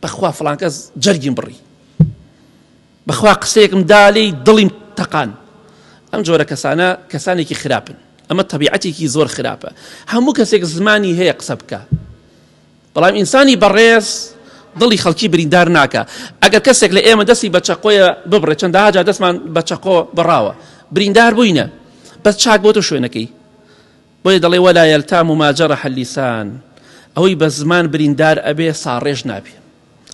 بەخوا فڵان کەس جەرگیم بڕی بەخوا قسەیەکم دا لێی دڵیم تەقان ئەم جۆرە کەسانە کەسانێکی خراپن ئەمە تەبیعەتێکی زۆر خراپە هەموو کەسێک زمانی هەیە قسە بکە بەڵام ئینسانی بەڕێز دڵی خەڵکی بریندار ناکە ئەگەر کەسێک لە ئێمە دەستی بە چەقۆیە ببڕێ چەندەها جار دەستمان بە چەقۆ بڕاوە بریندار بووینە بەس چاک بۆ تۆ شوێنەکەی بۆیە دەڵێ ولا یلتام ما جرح اللسان ئەوەی بە زمان بریندار ئەبێ ساڕێژ نابێ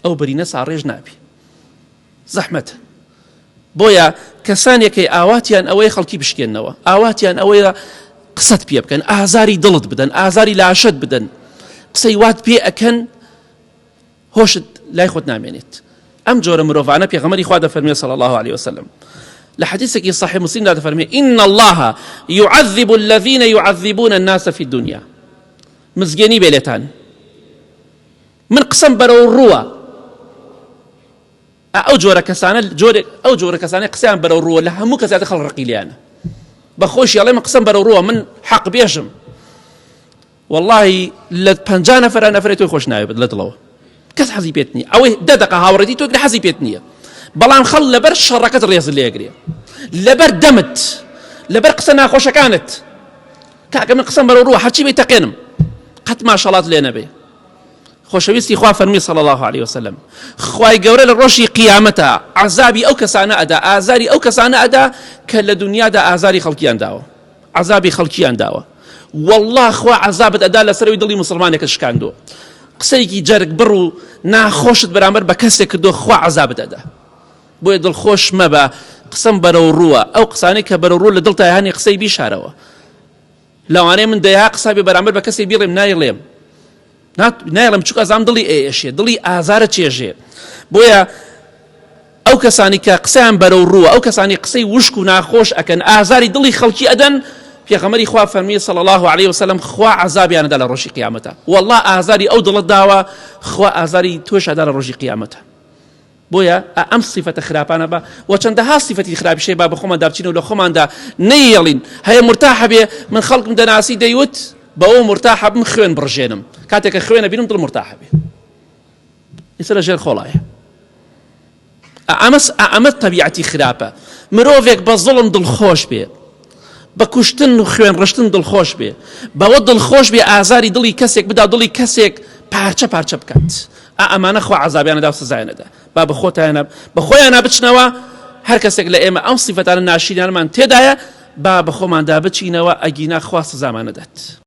ئەو برینە ساڕێژ نابێ زەحمەتە بۆیە کەسانێکەی ئاواتیان ئەوەیە خەڵکی بشکێنەوە ئاواتیان ئەوەیە قسەت پێ بکەن ئازاری دڵت بدەن ئازاری لاشت بدەن قسەی وات پێ ئەکەن هۆشت لای خۆت نامێنێت ئەم جۆرە مرۆڤانە پێغەمبەری خوا دەفەرمێ صلی الله علیه وسلم لە حدیثێکی صحیح مسلمدا دەفەرمێ إن الله يعذب الذين يعذبون الناس في الدنيا مزگێنی بێ لێتان من قسەم بەرەو ڕووە ئەو جۆرە کەسانە جۆرێک ئەو جۆرە کەسانە قسەیان بەرەو ڕووە لە هەموو کەساتە خەڵ ڕقی لیانە بە خۆشی ئەڵێ من قسەم بەرەو ڕووە من حەق بێژم وەڵاهی لە 50 نەفرە نەفرێ تۆی خۆش ناوێت لە دڵەوە کەس حەزی پێت نییە ئەوەی دە دەقە هاوڕێتی تۆ حەزی پێت نییە بەڵام خەڵ لەبەر شەڕەکەت ڕێز لێگرێ لەبەر دەمت لەبەر قسە ناخۆشەکانت کاکە من قسەم بەرەو ڕووە هەرچی بێ تەقێنم قەت ماشەڵات لێ نەبێ خۆشەویستی خوا فەرمی صلی الله علیه وسلم خوای گەورە لە ڕۆژی قیامەتە عذابی ئەو کەسانە ئەدا ئازاری ئەو کەسانە ئەدا کە لە دنیادا ئازاری خەڵکیان داوە عەزابی خەڵکیان داوە واللە خوا عەزابت ئەدا لەسەرەوەی دڵی موسڵمانێکت شکاندووە قسەیەکی جەرگ بڕ و ناخۆشت بەرامبەر بە کەسێک کردووە خوا عەزابت ئەدا بۆیە دڵخۆش مەبە قسەم بەرەو ڕووە ئەو قسانەی کە بەرەو ڕوو لە دڵتا هەنێ قسەی بیشارەوە لەوانەیە من دەیها قسە بێ بەرامبەر بە کەسێک بیڵێم نایڵێم نایڵێم چونکە ئەزانم دڵی ئەیەشێ دڵی ئازارە چێژێ بۆیە ئەو کەسانی کە قسەیان بەرەو ڕووە ئەو کەسانی قسەی وشک و ناخۆش ئەکەن ئازاری دڵی خەڵکی ئەدەن پێغەمبەری خوا فەرمی صلی الله علیه وسلم خوا عذابیان ئەدا لە ڕۆژی قیامەتە والله ئازاری ئەو دڵت داوە خوا ئازاری تۆش ئەدا لە ڕۆژی قیامەتە بۆیە ئەم سیفەتە خراپانە بە وە چەندەها سیفەتی خراپیش هەیە با بە خۆماندا بچین و لە خۆماندا نەیەڵین هەیە مرتاحە بێ من خەڵکم دەناسی دەیوت بەوە مرتاحە بم خوێن بڕژێنم کاتێک کە خوێنە بینم دڵ مرتاحە بێ ئێستا لە ژێر خۆڵایە ئەمە ئەمە تەبیعەتی خراپە مرۆڤێک بە زوڵم دڵخۆش بێ بە کوشتن و خوێن ڕشتن دڵخۆش بێ بەوە دڵخۆش بێ ئازاری دڵی کەسێک بدا دڵی کەسێک پارچە پارچە بکات ئا ئەمانە خوا عەزابیان ئەدا و سزایان ئەدا با بە خۆتایانە بە خۆیانە بچنەوە هەر کەسێک لە ئێمە ئەم سیفەتانە ناشیرینانەمان تێدایە با بە خۆماندا بچینەوە ئەگینا خوا سزامان ئەدات.